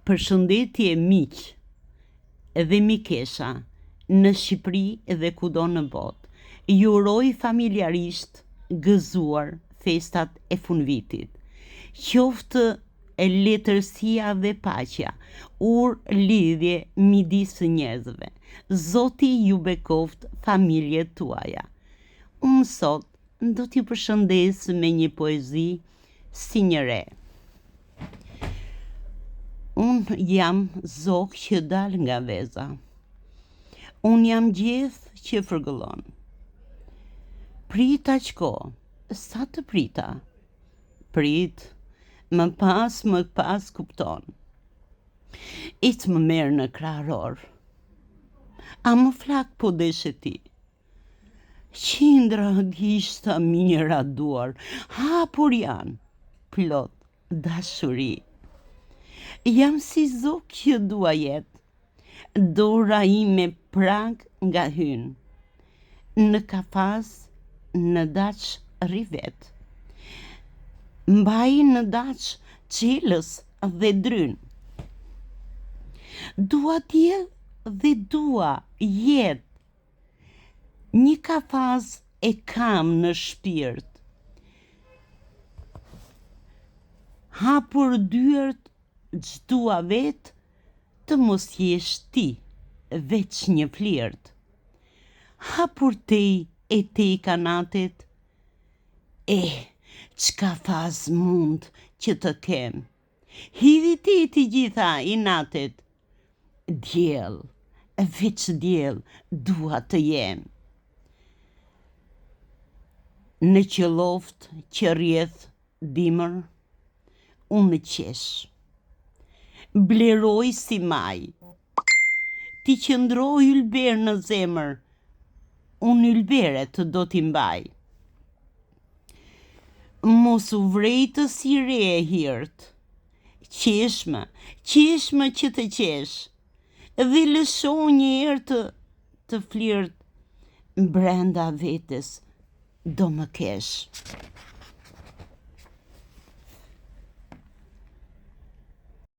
Përshëndetje miq dhe mikesha në Shqipëri dhe kudo në botë. Ju uroj familjarisht gëzuar festat e fundvitit. Qoftë letërsia dhe paqja, urë lidhje midis njerëzve. Zoti ju bekoftë familjet tuaja. Unë sot do t'ju përshëndes me një poezi si një re. Unë jam zog që dal nga veza. Unë jam gjeth që fërgëllon. Prit aq kohë, sa të prita. Prit, më pas, më pas kupton. Ec më merr në kraharor. A më flak po deshe ti. Qindra gishta mijëra duar, hapur janë, plot dashuri. Jam si zog që dua jetë, dora ime prag nga hyn. Në kafaz, në daç rri vetë. Mbaj në daç çelës dhe dryn. Dua diell dhe dua jetë Një kafaz e kam në shpirt. Hapur dyert ç'dua vetë të mos jesh ti veç një flirt. Hapur tej e tej kanatet, eh, ç'kafaz mund që të kem. Hidhi ti të gjitha inatet, Diell, veç diell dua të jem. Në qielloftë që rrjedh dimër, unë qesh. Bleroj si maj. Ti qëndro ylber në zemër, unë ylberet do t'i mbaj. Mos u vrejtë si re e hirtë, Qeshmë, qeshmë që të qesh, dhe lësho një erë të, të flirtë, brenda vetes do më kesh.